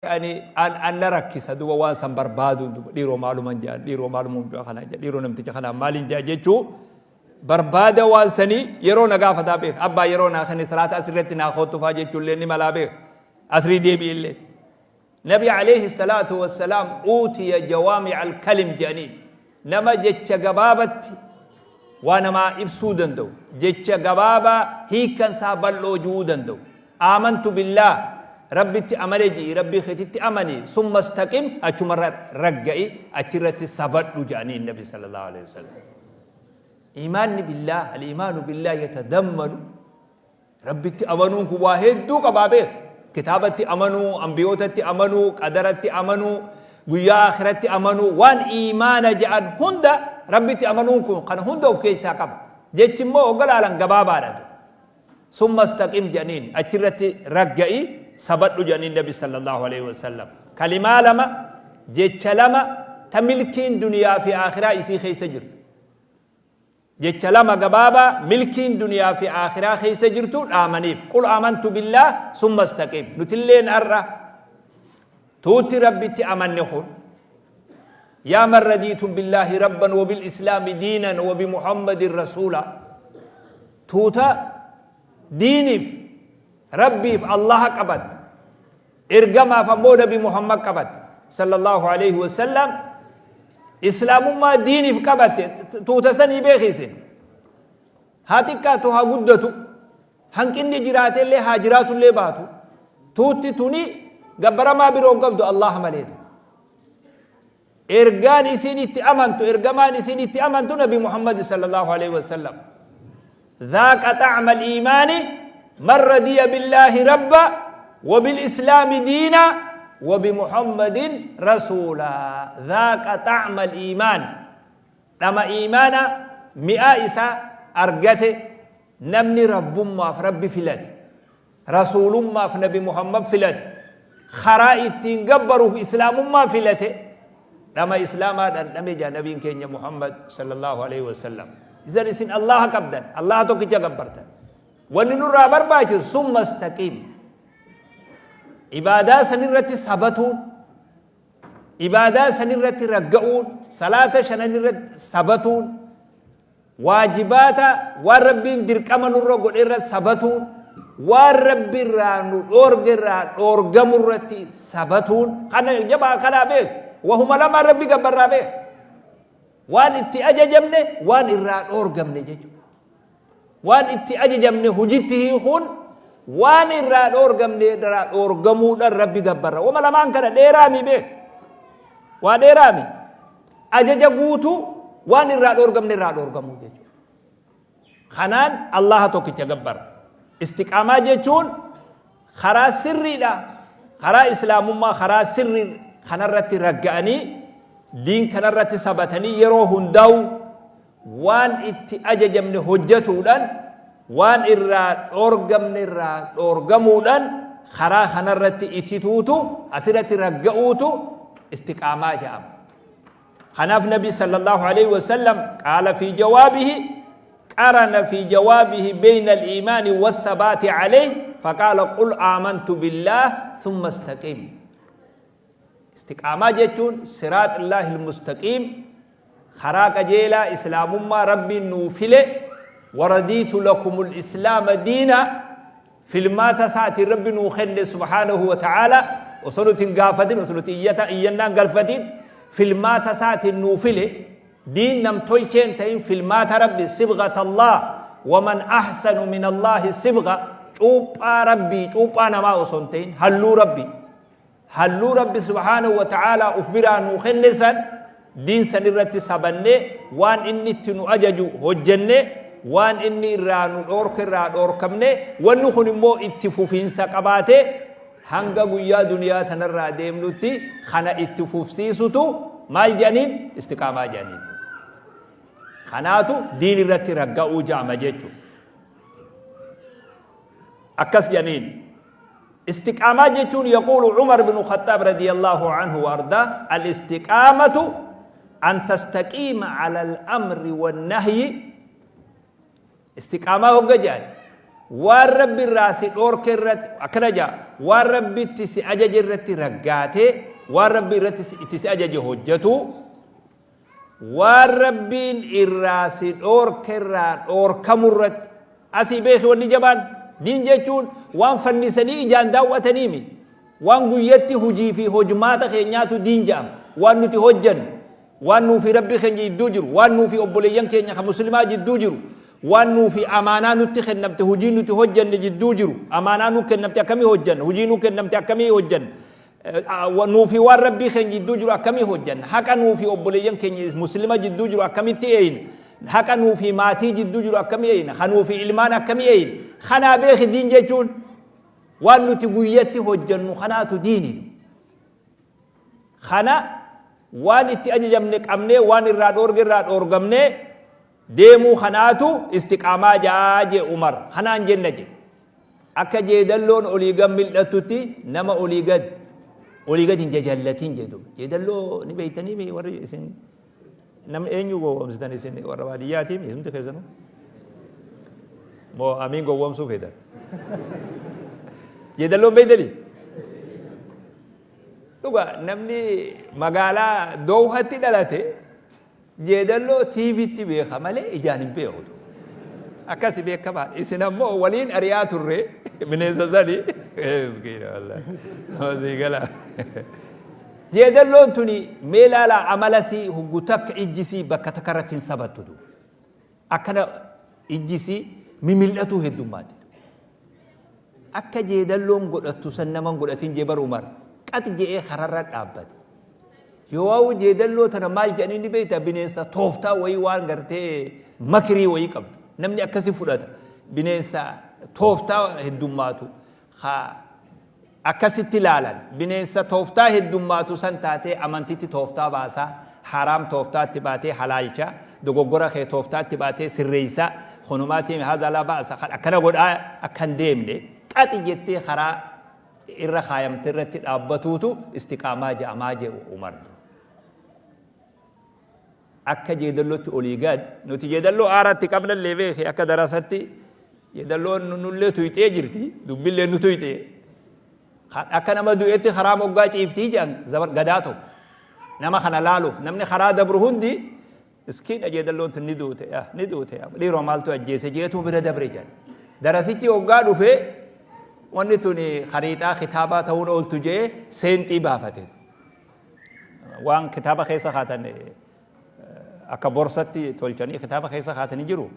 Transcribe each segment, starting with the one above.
Ani an an na rakkisa duba waan san barbaaduun duba dhiiroo maaluman jedhan, dhiiroo maaluma mucaa kanaan jedha, dhiiroo namticha kanaan maaliin jedha jechuu barbaada. Waan sanii yeroo na gaafataa beeka. Abbaa yeroo naa kenne salaata asirratti naa koottu faa jechuullee ni malaa beeka, asrii deebi'illee. Nabi alayhi salaatu wassalaam uutiya jawaami'a alkalim jedhaniin, nama jecha gabaabatti waa namaa ibsuu danda'u, jecha gabaabaa hiikkan isaa bal'oo ji'uu danda'u. Aamantu billaah, Rabbitti amane ji'i, Rabbii keetitti amani, summa istaqim, achumarra ragga'i, achirratti sabadhu jedhaniin Nabi sallallahu alaihi wasallam. Iimaanni billaah, al-iimaanu billaah yatadammanu, Rabbitti amanuun kun waa hedduu qabaa beek. Kitaabatti amanuu, ambiyootatti amanuu, qadaratti amanuu, guyyaa akhiratti amanuu, waan iimaana jedhan hunda Rabbitti amanuun kun kana hunda of keessaa qaba. Jechi immoo hogga laalan gabaabaadha. Summa istaqim jedhaniin, achirratti ragga'i, sabadhu jedhaniin Nabi sallallahu alaihi wasallam. Kalimaa lama, jecha lama ta milkiin duniyaa fi akhiraa isii keessa jirtu. Jecha lama gabaabaa milkiin duniyaa fi aakhiraa keessa jirtu dhaamaniif. Qul aamantu billaah summa istaqiim. Nutilleen har'a tuutti Rabbitti amanne kun, yaa man radiitum billaahi rabban wa bil islaami diinan wa bi Muhammadin rasuula, tuuta diiniif Rabbiif Allaha qabatte, ergamaaf ammoo Nabi Muhammad qabatte sallallahu alaihi wasallam, islaamummaa diiniif qabatte, tuuta sanii beekisin. Haa xiqqaatu haa guddatu, hanqinni jiraatellee haa jiraatullee baatu, tuutti tuni gabbaramaa biroo hin qabdu Allaha maleetu. Ergaan isiin itti amantu, ergamaan isiin itti amantu Nabi Muhammad sallallahu alaihi wasallam. Dhaaqa xa'ma al-iimaani man radiya billaahi rabba wa bil islaami diina wa bi Muhammadin rasuula. Dhaaqa xa'ma al-iimaan. Dhama iimaana mi'aa isaa argate namni rabbummaaf Rabbi filate, rasuulummaaf Nabi Muhammad filate, karaa ittiin gabbaruuf islaamummaa filate, dhama islaamaa dhandhame jaa nabiin keenya Muhammad sallallahu alaihi wasallam. Isan isin Allaha qabdan, Allaha tokkicha gabbartan. Wanni nurraa barbaachisu summa istaqiim. Ibaadaa sanirratti sabatuun, ibaadaa sanirratti ragga'uun, salaata shanan irratti sabatuun, Waajibaata, waan Rabbiin dirqama nurra godhe irra sabatuun, waan Rabbi irraa nu dhoorge irraa dhoorgamu irratti sabatuun, kana jabaa kanaa beek. Wahuma lamaan Rabbi gabbarraa beek. Waan itti ajajamne, waan irraa dhoorgamne jechuudha. Waan itti ajajamne hujitti hiikuun, waan irraa dhoorgamne irraa dhoorgamuudhaan Rabbi gabbarra. Wama lamaan kana dheeraami beek. Waa dheeraami. Ajaja guutuu, waan irraa dhoorgamne irraa dhoorgamuu jechuudha. Kanaan Allaha tokkicha gabbara. Istiqaamaa jechuun karaa sirriidha. Karaa islaamummaa, karaa sirrii kanarratti ragga'anii, diin kanarratti sabatanii, yeroo hundaa'u waan itti ajajamne hojjatuudhaan, waan irraa dhoorgamne irraa dhoorgamuudhaan karaa kanarratti itituutu, asirratti ragga'uutu istiqaamaa jedhama. Kanaaf Nabi sallallahu alaihi wasallam qaala fi jawaabihi, qarana fi jawaabihi bayna al-iimaani wa-thabaati alayhi, faqaala qul aamantu billaah thumma istaqiim. Istiqaamaa jechuun siraax Illaahi al-mustaqiim, karaa qajeelaa islaamummaa Rabbiin nuu file, waradiitu lakumul islaama diina, filmaata isaatiin Rabbi nuu kenne subhaanahu wa ta'aala, osoo nuti hin gaafatin, osoo nuti iyyata iyyannaan galfatin filmaata isaatiin nuu file. Diin nam tolcheen ta'in, filmaata Rabbi, sibghat Allah waman ahsanu min Allahi sibgha, cuuphaa Rabbii, cuuphaa namaa osoo hin ta'in, halluu Rabbii, halluu Rabbi subhaanahu wa ta'aalaa uf biraa nuu kenne san, diin san irratti sabannee, waan inni itti nu ajaju hojjennee, waan inni irraa nu dhoorke irraa dhoorkamnee, wanni kun immoo itti fufiinsa qabaatee hanga guyyaa duniyaa tanarraa deemnutti kana itti fufsiisutu maal jedhaniin? Istiqaamaa jedhaniin. Kanaatu diin irratti ragga'uu jedhama jechuudha. Akkas jedhaniin. Istiqaamaa jechuun, yaquulu Umar bin Khaxxaab radiyallahu anhu wa ardaa, al-istiqaamatu an tastaqiima ala al-amri wan-nahyi. Istiqaamaa hogga jedhan Waan Rabbi irraa si dhoorke irratti, akkana ja'a, waan Rabbi itti si ajaje irratti raggaatee, waan Rabbi irratti itti si ajaje hojjatuu, waan Rabbiin irraa si dhoorke irraa dhoorkamu irratti. Asii beeki wanni jabaan, diin jechuun waan fannisanii ijaan daaw'ataniimi. Waan guyyatti hujii fi hojmaata keenyaatu diin ja'ama. Waan nuti hojjannu, waan nuu fi Rabbii keenya jidduu jiru, waan nuu fi obboleeyyan keenya ka muslimaa jidduu jiru, waan nuu fi amaanaa nutti kennamte hujii nuti hojjanne jidduu jiru, amaanaa nu kennamte akkamii hojjanna, hujii nu kennamte akkamii hojjanna, nuu fi waan Rabbii keenya jidduu jiru akkamii hojjanna, haqa nuu fi obboleeyyan keenya muslima jidduu jiru akkamitti eeyna, haqa nuu fi maatii jidduu jiru akkamii eeyna, ka nuu fi ilmaan akkamii eeyna. Kanaa beeki diin jechuun waan nuti guyyatti hojjannu kanaatu diini. Kana waan itti ajajamne qabnee waan irraa dhoorge irraa dhoorgamnee deemuu kanaatu istiqaamaa ja'aa jee Umar. Kanaan jenna jee. Akka jeedalloon olii gad mil'attutti nama olii gad olii gad hin jajallatin jee duuba. Jeedalloo ni beektanii mi warri isin nama eenyu gowwoomsitan isin warra baadiyyaatii mi hundi keessanuu? Moo amiin gowwoomsuu feetan? Jeedalloon beektanii? Dhuga namni magaalaa Doohatti dhalate jeedalloo TVtti beeka malee ijaan hin beeku. Akkasi beekamaa. Isin ammoo waliin ari'aa turre bineensa sani. Miskiina wallahi. Masii gala. Jeedalloon tuni mee ilaalaa amala sii huggu takka ijji sii bakka takka irratti hin sabattu. Akkana ijji isii mimil'atuu heddummaatti. Akka jeedalloon godhattu san nama hin godhatin jee bar Umar. Qax je'ee kararra dhaabbate. Yoo'aawu jeedalloo tana maal jedhanii ni beektaa bineensa tooftaa wayii waan gartee makirii wayii qabdu. Namni akkasi fudhata. Bineensa tooftaa heddummaatu. Ka Akkasitti laalan. Bineensa tooftaa heddummaatu san taatee amantitti tooftaa baasaa, haraam tooftaatti baatee halaalcha, dogoggora kee tooftaatti baatee sirreeysa, kunumaatii haadha laa ba'asa kan akkana godhaa akka hin deemne qaxi jettee karaa irra kaayamte irratti dhaabbatuutu istiqaamaa ja'amaa jee Umar. Akka jeedallootti olii gad nuti jeedalloo aaratti qabnallee beeki akka darasatti jeedalloon nullee tuyxee jirti dubbillee nu tuyxee akka nama du'etti karaa moggaa ciiftii jedhan gadaa tokko nama kana laaluuf namni karaa dabru hundi iskiidha jeedalloon tun ni duute ni duute dhiiroo maaltu ajjeese jeetuu bira dabre jedhan darasichi hoggaa dhufee wanni tun khariixaa kitaabaa ta'uun ooltu jee seenxii baafate. Waan kitaaba keessa kaatan akka borsatti tolchanii kitaaba keessa kaatanii jiru.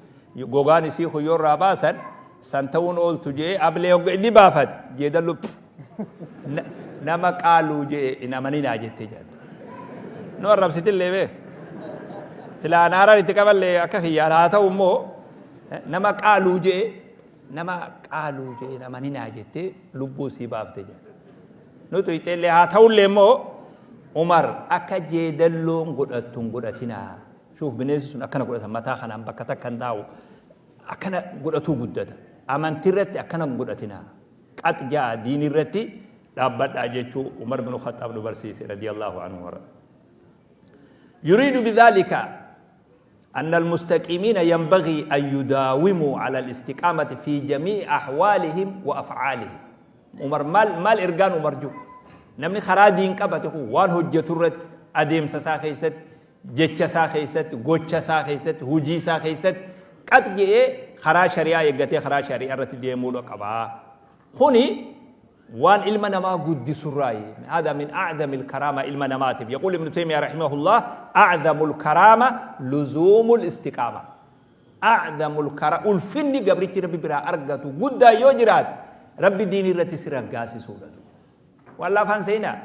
Gogaan isii kun yoo irraa baasan san ta'uun ooltu jee ablee hogga inni baafate jeedallu nama qaaluu jee hin amaninaa jette jedhan. Nu arrabsitillee bee. Silaa naaraan itti qaballee akka kiyyaan haa ta'u immoo nama qaaluu jee nama qaaluu jee hin amaninaa jettee lubbuu isii baafte jedhan. Nu tuyxeellee haa ta'ullee immoo Umar akka jeedalloon godhattu hin godhatinaa. Shuuf bineensi sun akkana godhata mataa kanaan bakka takka hin taa'u akkana godhatuu guddata. Amantii irratti akkana hin godhatinaa. Qax ja'a diinii irratti dhaabbadhaa jechuu Umar bin Khaxxaab nu barsiise radiyallahu anhu. Yuriidu bidhaalika أن المستقيمين ينبغي أن يداوموا على الاستقامة في جميع أحوالهم وأفعالهم. Umar maal maal ergaan Umar jiru? Namni karaa diin qabate kun waan hojjetu irratti, adeemsa isaa keessatti, jecha isaa keessatti, gocha isaa keessatti, hojii isaa keessatti qax je'ee karaa shari'aa eeggatee karaa shari'aa irratti deemuudha qaba. Kuni waan ilma namaa guddisurraayi. Hada min a'zamil karaama ilma namaatiif. Yaquul Ibnu Taymiyaa rahimahullah a'zamul karaama luzuumul istiqaama. A'zamul kara ulfinni gabrichi Rabbi biraa argatu guddaa yoo jiraate Rabbi diinii irratti si raggaasisuudha. Waan laafaan seenaa.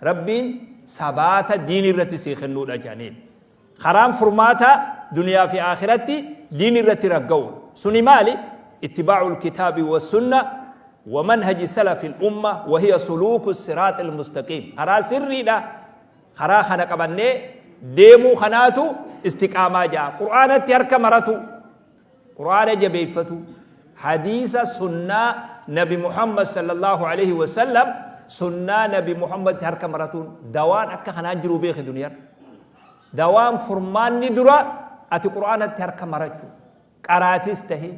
Rabbiin sabaata diinii irratti sii kennuudha jedhaniin. Karaan furmaataa duniyaa fi aakhiratti diin irratti ragga'uudha. Suni maali? Ittibaa'ul kitaabi wa sunna wa manhaji salafil umma wa hiya suluuku siraaxil mustaqiim. Karaa sirriidha. Karaa kana qabannee deemuu kanaatu istiqaamaa ja'a. Qur'aanatti harka maratu. Qur'aana jabeeffatu, hadiisa sunnaa Nabi Muhammad sallallahu alaihi wasallam sunnaa Nabi Muhammad harka maratuun dawaan akka kanaa jiru beeki duniyaan. Dawaan furmaanni dura ati Qur'aanatti harka marachuu qaraatis tahee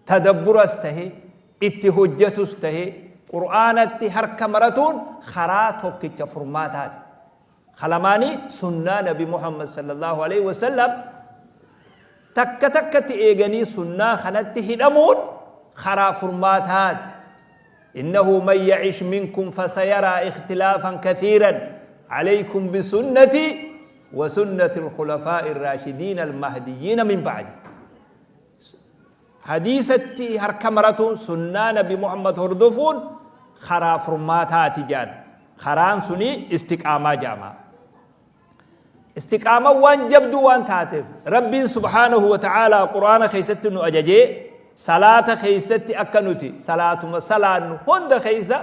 Tadabburas tahee, itti hojjatus tahee, Qur'aanatti harka maratuun karaa tokkicha furmaataati. Ka lamaanii sunnaa Nabi Muhammad sallallahu aleyhi wa sallam takka takkatti eeganii sunnaa kanatti hidhamuun karaa furmaataati. Innahu man ya'ish minkum fasayaraa ikhtilaafan kathiiran aleykum bisunnati wa sunnati al-khulafaa'i ar-raashidiina al-mahdiyyiina min ba'di. Hadiisatti harka maratuun sunnaa nabi Muhammad hordofuun karaa furmaataati jedhan. Karaan suni istiqaamaa jedhama. Istiqaamaan waan jabduu waan taateef Rabbiin subhaanahu wa ta'aalaa Qur'aana keessatti nu ajajee salaata keessatti akka nuti salaatuma salaannu hunda keessa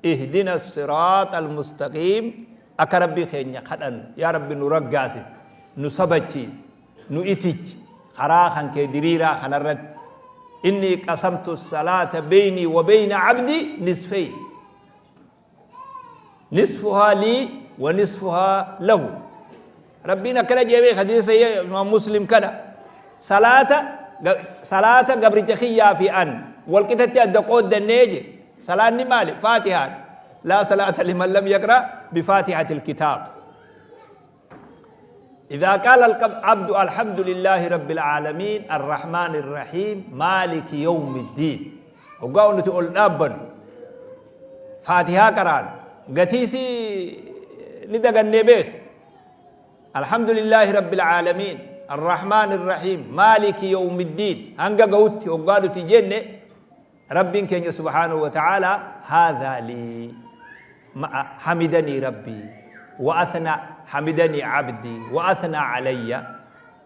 ihdina siraaxa almustaqiim akka Rabbii keenya kadhannu yaa Rabbi nu raggaasisi nu sabachiisi nu itichi karaa kan kee diriiraa kanarratti inni qasamtu salaata beynii wa beyna abdi nisfeyn nisfuhaa lii wa nisfuhaa lahu Rabbiin akkana jee beeka hadiisa sahih imaam Muslim kana salaata salaata gabricha kiyyaa fi an walqixatti adda qooddannee je salaanni maali faatihaan laa salaata liman lam yaqra bifaatihatil kitaab إذا قال العبد الحمد لله رب العالمين الرحمن الرحيم مالك يوم الدين هقاو نتي أول دابن فاتحة قران قتيسي ندقن بيه الحمد لله رب العالمين الرحمن الرحيم مالك يوم الدين هنگا قوتي وقالوا تجنة Rabbiin keenya subhaanahu wa ta'aalaa haadhaa lii hamidanii rabbii wa athna hamidanii abdii wa athna alayya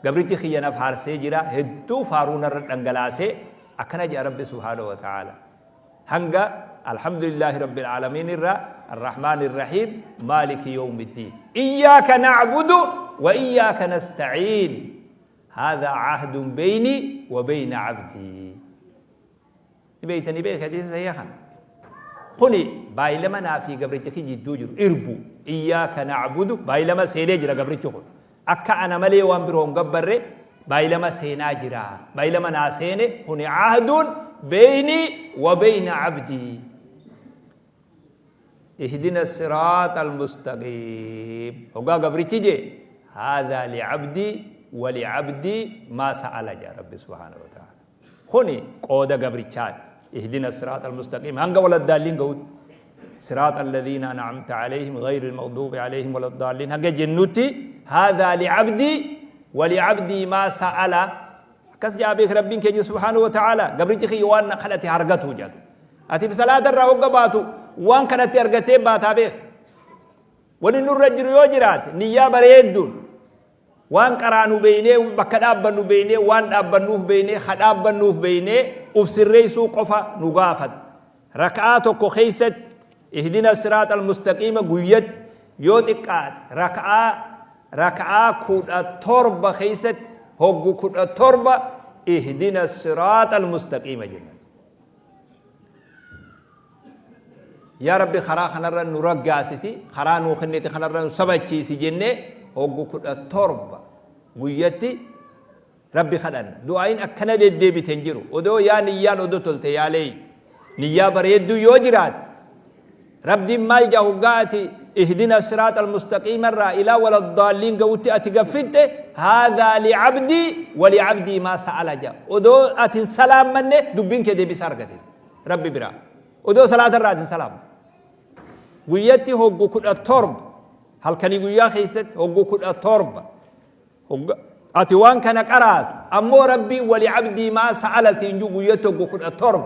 gabrichi kiyya na faarsee jira hedduu faaruu narra dhangalaasee akkana jedha Rabbi subhaanahu wa ta'aalaa hanga alhamdulillaahi rabbil aalamiin irra arrahmaani irrahiim maaliki yawmiddiin iyyaaka na'budu wa iyyaaka nasta'iin haadhaa ahdun beynii wa beyna abdii Ni beeytanii beeki hadiisa sahiha kana. Kuni baay'ilama naa fi gabricha kiyya jidduu jiru irbu iyyaaka na'budu baay'ilama seenee jira gabrichi kun. Akka ana malee waan biroo hin gabbarre baay'ilama seenaa jira. Baay'ilama naa seene kuni ahduun beeynii wa beeyna abdii. Ihdina siraaxa almustaqiim. Hoggaa gabrichi jee haadhaa li'abdii wa li'abdii maa sa'ala jaa Rabbi subhaanahu wa ta'ala. Kuni qooda gabrichaati. Ihdina siraaxa almustaqiim hanga waladdaalliin gahutti. Siraaxa alladhiina an'amta alayhim ghayril maghduubi alayhim waladdaalliin hanga jennutti haadhaa li'abdii wa li'abdii maa sa'ala akkas jaa beek Rabbiin keenya subhaanahu wa ta'ala gabrichi kiyya waan na kadhate argatu jedhu. Ati salaata irraa hogga baatu waan kadhatte argattee baataa beek. Wani nurra jiru yoo jiraate niyyaa bareedduun Waan qaraanu beeynee, bakka dhaabbannu beeynee, waan dhaabbannuuf beeynee, ha dhaabbannuuf beeynee uf sirreeysuu qofa nu gaafata. Rak'aa tokko keeysatti ihdina siraaxa almustaqiima guyyatti yoo xiqqaate rak'aa rak'aa 17 keeysatti hoggu 17 ihdina siraaxa almustaqiima jenna. Yaa Rabbi karaa kanarra nu raggaasisi, karaa nuu kennite kanarra nu sabachiisi jennee hoggu 17 guyyatti Rabbi kadhanna. Du'aayin akkana deddeebite hin jiru. Odoo yaa niyyaan odoo tolte yaa leeyte. Niyyaa bareedduu yoo jiraate Rabbiin maal jaa hoggaa ati ihdina siraaxa almustaqiima irraa ilaa waladdaalliin ga'utti ati gaffitte haadhaa li'abdii wali'abdii maa sa'ala jaa. Odoo ati hin salaammanne dubbiin kee deebisa argate Rabbi biraa. Odoo salaata irraa ati hin salaamne. Guyyatti hoggu 17 halkanii guyyaa keessatti hoggu 17 hogga ati waan kana qaraatu ammoo Rabbiin wali abdii maa sa'ala siin jiru guyyatti hoggu 17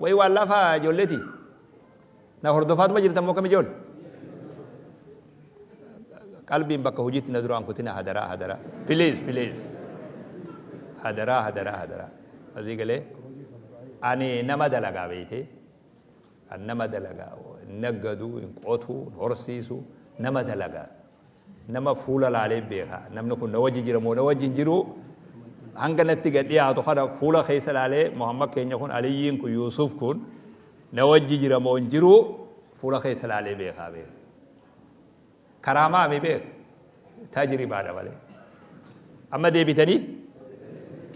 wayi waan lafaa ijoolleeti na hordofaatuma jirtan moo kam ijoolle qalbiin bakka hojiitti na duraan kutina hadaraa hadaraa please please hadaraa hadaraa hadaraa asii galee ani nama dalagaa beeyte an nama dalagaa hin naggadu hin qotu hin horsiisu nama dalagaa nama fuula laalee beeka namni kun na wajji jira moo na wajji hin jiru hanga natti gad dhiyaatu kana fuula keessa laalee Muhammad keenya kun Aliyyiin kun Yuusuf kun na wajji jira moo hin jiru fuula keessa laalee beekaa beeka Karaamaa mi beek tajribaadha malee. Amma deebitanii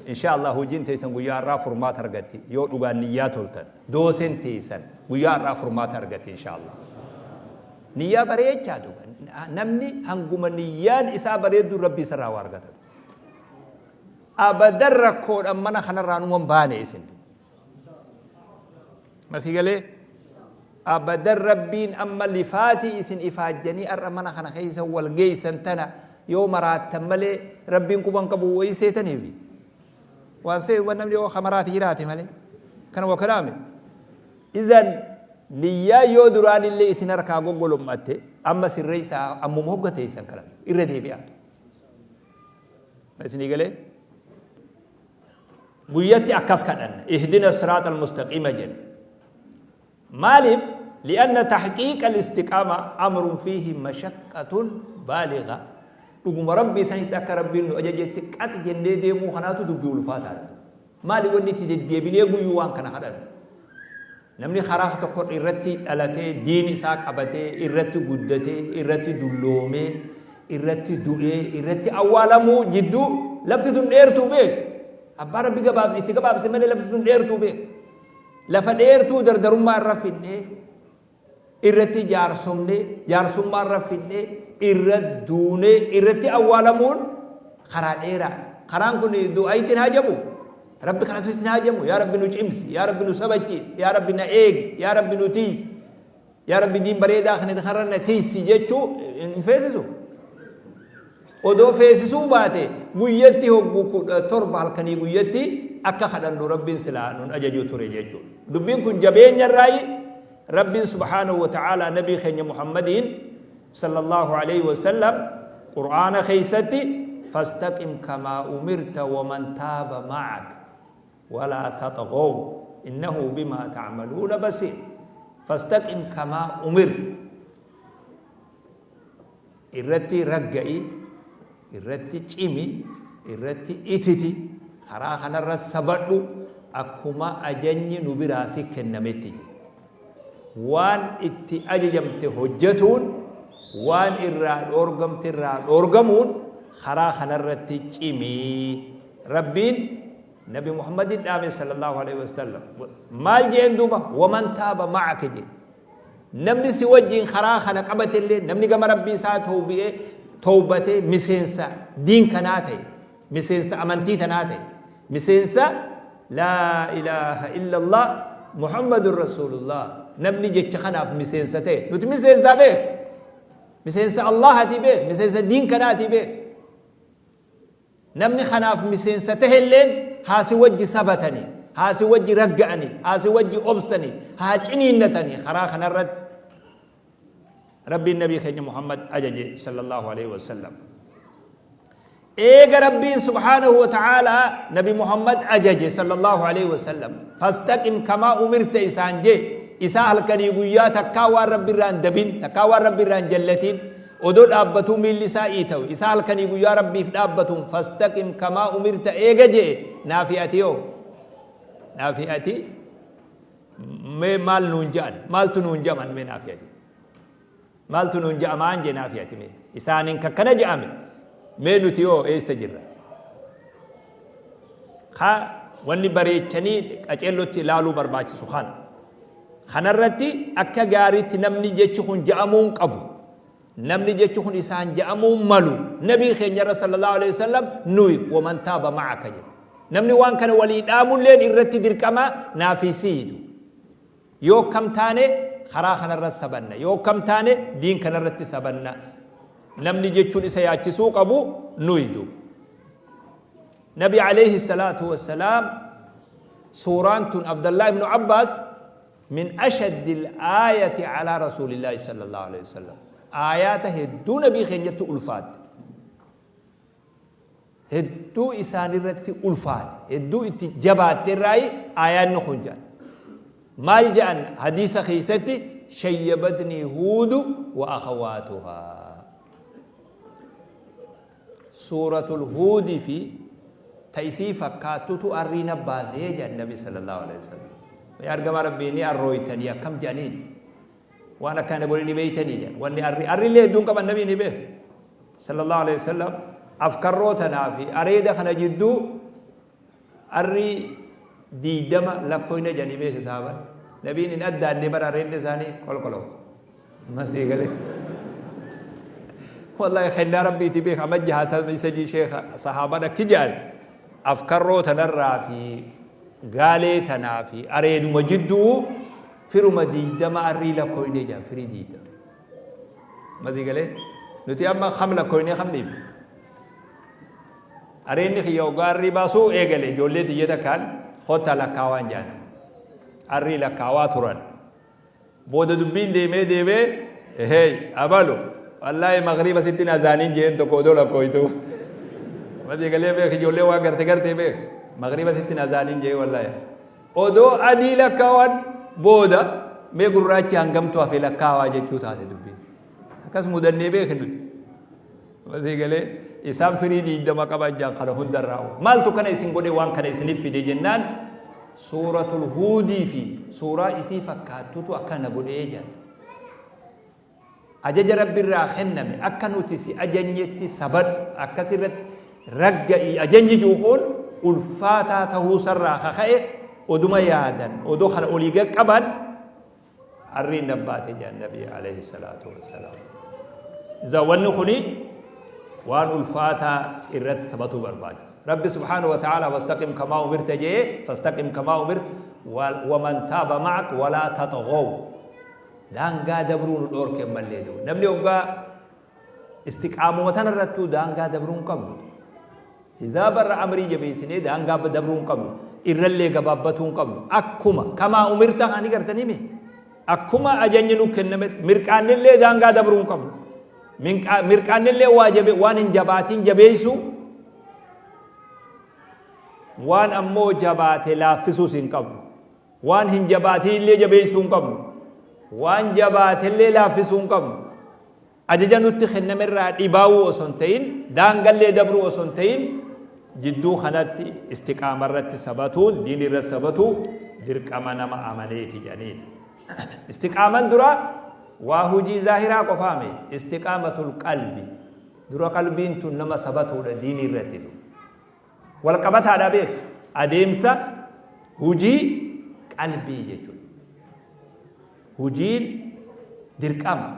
Insha Allah hojiin teessan guyyaa har'aa furmaata argatti yoo dhugaan niyyaa toltan. Dooseen teessan guyyaa har'aa furmaata argatti insha Allah. Niyyaa bareechaa duuba. Namni hanguma niyyaan isaa bareeddu Rabbi isarraa waa argata. Abadan rakkoodhaan mana kanarraa numa hin baane isin. Masii galee abadan Rabbiin amma lifaatii isin ifaajjanii har'a mana kana keessa wal geessan tana yoo maraattan malee Rabbiin quban qabu wayii seetaniifi. Waan see waan namni yoo kamaraati jiraate malee. Kana waa kalaame. Idan niyyaa yoo duraan illee isin harkaa goggolom'atte amma sirreessaa ammuma hogga teessan kana irra deebi'aa. Isinii galee? Guyyatti akkas kadhanna. Ihdina siraata almustaqiima jenna. Maaliif? Li'anna tahqiiqa al-istiqaama amrun fiihi mashaqqatun baaliga. Dhuguma Rabbii sanitti akka Rabbiin nu ajajetti qax jennee deemuu kanaatu dubbii ulfaataadha. Maali wanni itti deddeebinee guyyuu waan kana kadhannu? Namni karaa tokko irratti dhalatee, diin isaa qabatee, irratti guddatee, irratti dulloomee, irratti du'ee, irratti awwaalamuu jidduu lafti tun dheertuu beek. Abbaa Rabbi gabaab itti gabaabse malee lafti tun dheertuu beek. Lafa dheertuu dardarummaa irra fidhee, irratti jaarsomnee, jaarsummaa irra fidhee, irra duunee, irratti awwaalamuun karaa dheeraadha. Karaan kun du'aa ittiin hajamu. Rabbi kanatu ittiin hajamu. Yaa Rabbi nu cimsi, yaa Rabbi nu sabachiisi, yaa Rabbi na eegi, yaa Rabbi nu tiisi, yaa Rabbi diin bareedaa kana karra na tiisi jechuu hin feesisu. Odoo feesisuu baate guyyatti hoggu 17 halkanii guyyatti akka kadhannu Rabbiin silaa nun ajaju ture jechuudha. Dubbiin kun jabeenya irraayi Rabbiin subhaanahu wa ta'aalaa nabii keenya Muhammadiin sallallahu alayhi wa sallam Qur'aana keessatti fastaqim kamaa umirta waman taaba ma'ak walaa taxghaw innahu bimaa ta'maluuna basiir. Fastaqim kamaa umirta Irratti ragga'i, irratti cimi, irratti ititi, karaa kanarra sabadhu akkuma ajajni nu biraa si kennametti jedhe. Waan itti ajajamte hojjatuun, waan irraa dhoorgamte irraa dhoorgamuun karaa kanarratti cimi. Rabbiin Nabi Muhammadin dhaame sallallahu alaihi wasallam. Maal jeen duuba? Waman taaba ma'aka jee. Namni si wajjiin karaa kana qabatellee, namni gama Rabbii isaa tawbi'ee, tawbatee miseensa diin kanaa ta'e, miseensa amantii tanaa ta'e, miseensa laa ilaaha illallah Muhammadun Rasuulullah namni jecha kanaaf miseensa ta'e, nuti miseensaa beek, miseensa Allahatii beek, miseensa diin kanaatii beek. Namni kanaaf miseensa tahelleen haa si wajji sabatanii, haa si wajji ragga'anii, haa si wajji obsanii, haa ciniinnatanii karaa kanarratti Rabbiin Nabii keenya Muhammad ajaje sallallahu alaihi wasallam. Eega Rabbiin subhaanahu wa ta'aalaa Nabi Muhammad ajaje sallallahu alaihi wasallam fastaqim kamaa umirta isaan jee isaa halkanii guyyaa takkaa waan Rabbi irraa hin dabin takkaa waan Rabbi irraa hin jallatin Odoo dhaabbatuu miilli isaa iitawe, isaa halkanii guyyaa Rabbiif dhaabbatuun fastaqim kamaa umirta eega je'e naafi ati hoo? Naafi ati mee maal nuun ja'an? Maaltu nuun ja'aman mee naafi ati? Maaltu nuun ja'amaan jee naafi ati mee? Isaaniin kakkana ja'ame mee nuti hoo eessa jirra? Ka wanni bareechanii qaceellotti ilaaluu barbaachisu kana. Kanarratti akka gaariitti namni jechi kun ja'amuu hin qabu. Namni jechi kun isaan ja'amuu hin malu. Nabii keenyarra sallallahu alaihi wasallam nuyi waman taaba ma'aka jedhe. Namni waan kana walii dhaamulleen irratti dirqama naafi siidu. Yoo akkam taane karaa kanarra sabanna. Yoo akkam taane diin kanarratti sabanna. Namni jechuun isa yaachisuu qabu nuyi duuba. Nabi alayhi salaatu wassalaam suuraan tun Abdallah ibnu Abbaas min ashaddil aayati alaa rasuulillaahi sallallahu alayhi wasallam aayaata hedduu nabii keenyatti ulfaatte hedduu isaanirratti ulfaate hedduu itti jabaatte irraayi aayaanni kun jedhan maal jedhan hadiisa keessatti shayyabatnii huudu wa akhawaatuhaa Suuratul Huudi fi ta isii fakkaattutu arrii na baase jedhan Nabi sallallahu alaihi wasallam. Mee argama Rabbii ni arrooytanii akkam jedhaniin waan akkana godhe ni beeytanii jedhan. Wanni arri arrillee hedduun qaban Nabii ni beeku. Sallallahu alaihi wasallam afkarroo tanaa fi areeda kana jidduu Arrii 20 lakkoyna jedhanii beeki saaban. Nabiin hin addaanne bara areedni isaanii kolkolo. Ammas eegale. Wallahi kennaa rabbiiti beeka amma 63 sheekha sahaaban akki jedhan afkarroo tanarraa fi gaalee tanaa fi areeduma jidduu firuma 20 arrii lakkoyne jedhan firii 20. Ammas eegale nuti amma kam lakkoyne kam dhiifne. Areenni kiyya hoggaa arrii baasuu eegale ijoollee tiyya takkaan kottaa lakkaawaan jedhan. Arrii lakkaawaa turan. Booda dubbiin deemee deemee hey abalu wallaahi magriiba sitti azaaniin jeen tokko odoo lakkooytu. Ammas eegalee beek ijoollee waan garte gartee beek magriiba sitti azaaniin jee wallaahi. Odoo adii lakkaawan booda mee gurraachi hangamtu hafe lakkaawaa jechuu taate dubbiin. Akkas mudannee beek nuti. Masii galee isaan firii 20 qaban jaan kana hundarraa maaltu kana isin godhe waan kana isinif fide jennaan suuratul huudii fi suuraa isii fakkaattutu akkana godhee jaan. Ajaja rabbi irraa kenname akka nuti si ajanyetti sabadhu akkasirratti ragga'i ajanyi jiru kun ulfaataa ta'uusarraa kaka'e oduma yaadan odoo kana olii qaqqaban Arriin nabbaate jedhan Nabii alayhi salaatu wassalaam. Iza wanni kuni waan ulfaataa irratti sabatuu barbaachisa. Rabbi subhaanahu wa ta'ala fastaqim kamaa umirta jee fastaqim kamaa umirta waman taaba ma'ak walaa taxghaw. Daangaa dabruu nu dhoorke mallee duuba. Namni hoggaa istiqaamuma tana irrattuu daangaa dabruu hin qabnu. Hizaa barra amrii jabeessinee daangaa dabruu hin qabnu. Irrallee gabaabbatuu hin qabnu. Akkuma kamaa umirta ani gartanii mi? Akkuma ajajni nu kennametti mirqaannillee daangaa dabruu hin qabnu. Mirqaannillee waa jabe waan hin jabaatiin jabeessuu waan ammoo jabaate laaffisuus hin qabnu. Waan hin jabaatiin illee jabeessuu hin qabnu. Waan jabaate illee laaffisuu hin qabnu. Ajaja nutti kenname irraa dhibaawuu osoo hin ta'in, daangallee dabruu osoo hin ta'in, jidduu kanatti istiqaama irratti sabatuun, diinii irratti sabatuu dirqama nama amaneeti jedhaniin. Istiqaaman dura waa hujii zaahiraa qofaame istiqaamatul qalbi. Dura qalbiin tun nama sabatuudha diinii irratti. Wal qabataadha beek. Adeemsa hujii qalbii jechuudha. Hujiin dirqama.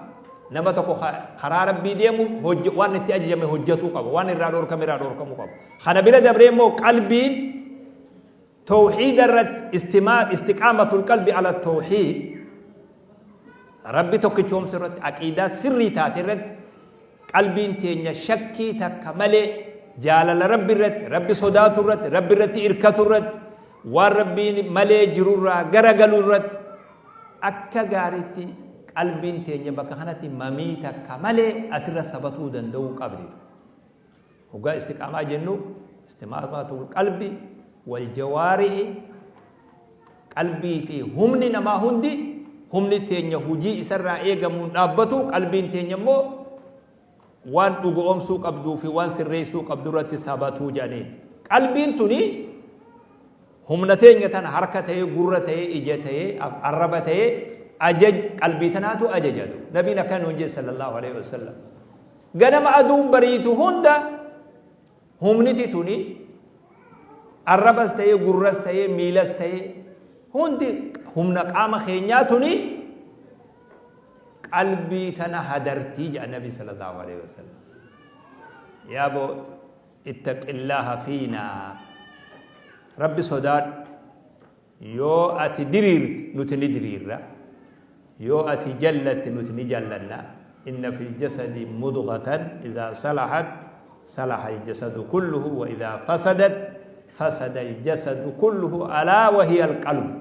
Nama tokko karaa Rabbii deemuuf waan itti ajajame hojjatuu qaba. Waan irraa dhoorkame irraa dhoorkamuu qaba. Kana bira dabree immoo qalbiin tawhiida irratti istiqaamatul qalbi ala tawhiid Rabbi tokkichoomsu irratti aqiidaa sirrii taate irratti qalbiin teenya shakkii takka malee jaalala Rabbi irratti, Rabbi sodaatu irratti, Rabbi irratti irkatu irratti, waan Rabbiin malee jirurraa garagalu irratti akka gaariitti qalbiin teenya bakka kanatti mamii takka malee asirra sabatuu danda'uu qabdi. Hoggaa istiqaamaa jennu istiqaamatul qalbi wal jawaarihi qalbii fi humni namaa hundi humni teenya hujii isarraa eegamuun dhaabbatu qalbiin teenya immoo waan dhugoomsuu qabduu fi waan sirreessuu qabdu irratti sabatuu jedhaniin. Qalbiin tuni humna teenya tana harka ta'ee gurra ta'ee ija ta'ee arraba ta'ee ajaj qalbii tanaatu ajajatu. Nabiin akkana nuun jedhe sallallahu alaihi wasallam. Ganama aduun bariitu hunda humniti tuni arrabas ta'ee gurras ta'ee miilas ta'ee hundi humna qaama keenyaa tuni qalbii tana hadartii jedha nabi sallallahu alaihi wasallam. Yaaboo ittaqillaaha fiinaa rabbi sodaadhu. Yoo ati diriirte nuti ni diriirra, yoo ati jallatte nuti ni jallanna, inna fil jasadi mudghatan idhaa salahat salaha al-jasadu kulluhu wa idhaa fasadat fasada al-jasadu kulluhu alaa wa hiya al-qalbu.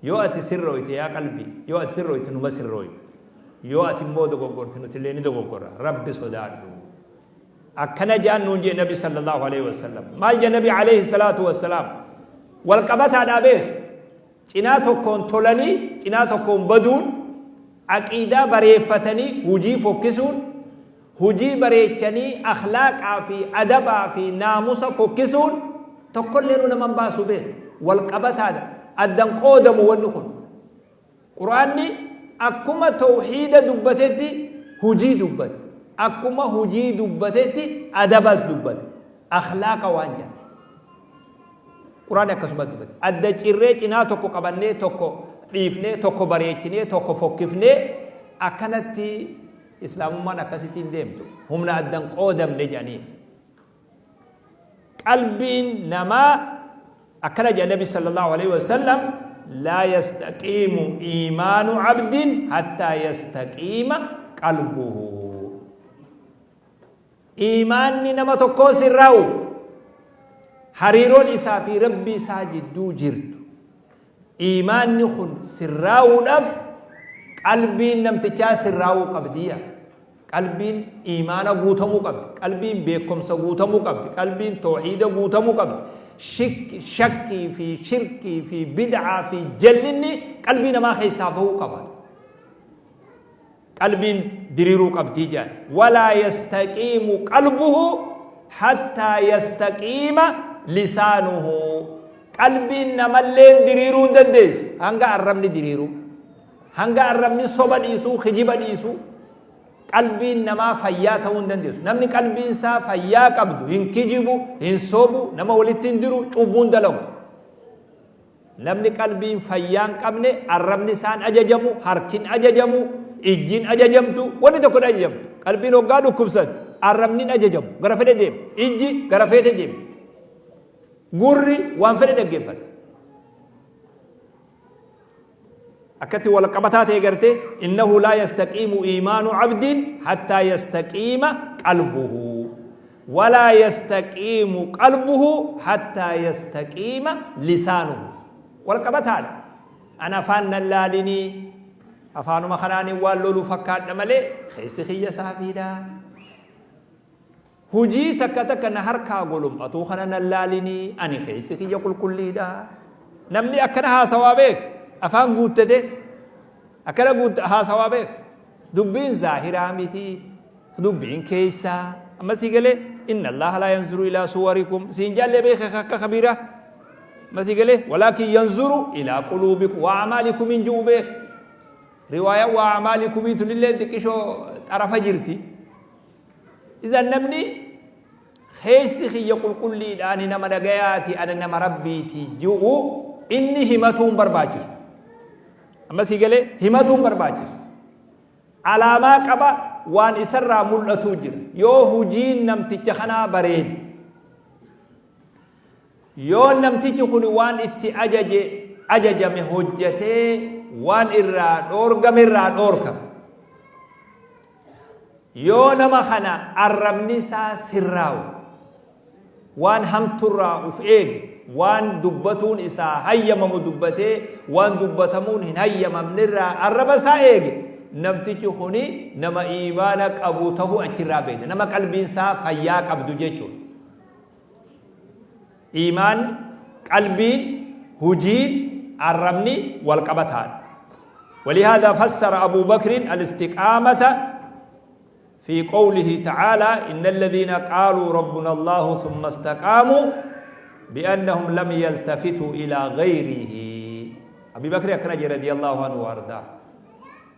Yoo ati sirrooyte yaa qalbii, yoo ati sirrooyte numa sirrooyna, yoo ati immoo dogoggorte nutillee ni dogoggorra, Rabbi sodaadhu. Akkana ja'an nuun je'e nabi sallallahu aleyhi wasallam. Maal je'e nabi aleyhi salaatu wassalaam? Wal qabataadhaa beek. Cinaa tokkoon tolanii cinaa tokkoon baduun aqiidaa bareeffatanii hujii fokkisuun hujii bareechanii akhlaaqaa fi adabaa fi naamusa fokkisuun tokkollee nu naman baasu beek. Wal qabataadha. Addan qoodamu wanni kun. Qur'aanni akkuma tawhiida dubbatetti hujii dubbate. Akkuma hujii dubbatetti adabas dubbate. Akhlaaqa waan jedhan. Qur'aanni akkasuma dubbate. Adda cirree cinaa tokko qabannee tokko dhiifnee tokko bareechinee tokko fokkifnee akkanatti Islaamummaan akkasitti hin deemtu. Humna addan qoodamne jedhaniin. Qalbiin namaa akkana jedha Nabi sallallahu alaihi wasallam laa yastaqiimu iimaanu abdin hattaa yastaqiima qalbuhu. Iimaanni nama tokkoo sirraa'uuf hariiroon isaa fi Rabbii isaa jidduu jirtu iimaanni kun sirraa'uudhaaf qalbiin namtichaa sirraa'uu qabdiya. Qalbiin iimaana guutamuu qabdi. Qalbiin beekumsa guutamuu qabdi. Qalbiin toohiida guutamuu qabdi. Shakkii fi shirkii fi bid'aa fi jallinni qalbii namaa keessaa bahuu qaba. Qalbiin diriiruu qabdii jedhan. Walaa yastaqiimu qalbuhu hattaa yastaqiima lisaanuhu. Qalbiin namalleen diriiruu hin dandeessu hanga arrabni diriiruu. Hanga arrabni soba dhiisuu, kijiba dhiisuu. Qalbiin namaa fayyaa ta'uu hin dandeessu. Namni qalbiin isaa fayyaa qabdu hin kijibu, hin sobu, nama walitti hin diru, cubbuu hin dalagu. Namni qalbiin fayyaa hin qabne arrabni isaa hin ajajamu, harki hin ajajamu, ijji hin ajajamtu, wanni tokko hin ajajamtu. Qalbiin hoggaa dhukkubsate arrabni hin ajajamu, gara fedhe deema. Ijji gara feete deema. Gurri waan fedhe dhaggeeffata. Akkatti wal qabataa ta'e gartee innahu laa yastaqiimu iimaanu abdiin hattaa yastaqiima qalbuhu walaa yastaqiimu qalbuhu hattaa yastaqiima lisaanuhu wal qabataadha. An afaan nan laalinii afaanuma kanaanin waan lolu fakkaadha malee keessi kiyya saafiidha. Hujii takka takka na harkaa golom'atuu kana nan laalinii ani keessi kiyya qulqulliidha. Namni akkana haasawaa beeka. Afaan guuttate akkana guutta haasawaa beeka. Dubbiin zaahiraa miti. Dubbiin keessaa. Amma sii galee inna Allaha laa yanzuru ilaa suwarikum siin jaallee beeka akka kabiraa. Amma sii galee walaakin yanzuru ilaa quluubikum wa amaalikum hin ji'u beeka. Riwaayaan wa amaalikumii tunillee xiqqishoo xarafa jirti. Idan namni keessi kiyya qulqulliidha ani nama nagayaati ana nama rabbiiti ji'u inni himatuu hin barbaachisu. Amma sii galee himatuu hin barbaachisu. Alaamaa qaba waan isarraa mul'atuu jira. Yoo hujiin namticha kanaa bareedde. Yoo namtichi kun waan itti ajaje ajajame hojjatee waan irraa dhoorgame irraa dhoorkame. Yoo nama kana arrabni isaa sirraawe, waan hamturraa uf eege, waan dubbatuun isaa hayyamamu dubbatee, waan dubbatamuun hin hayyamamnerraa arraba isaa eege, namtichi kuni nama iimaana qabu tahuu achirraa beekna. Nama qalbiin isaa fayyaa qabdu jechuudha. Iimaanni, qalbiin, hujiin, arrabni wal qabataadha. ولهذا فسر أبو بكر الاستقامة في قوله تعالى إن الذين قالوا ربنا الله ثم استقاموا بأنهم لم يلتفتوا إلى غيره أبي بكر أكرج رضي الله عنه وأرضاه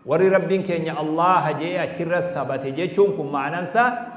Warri Rabbiin keenya Allaaha je'ee achirra sabate jechuun kun ma'anaan isaa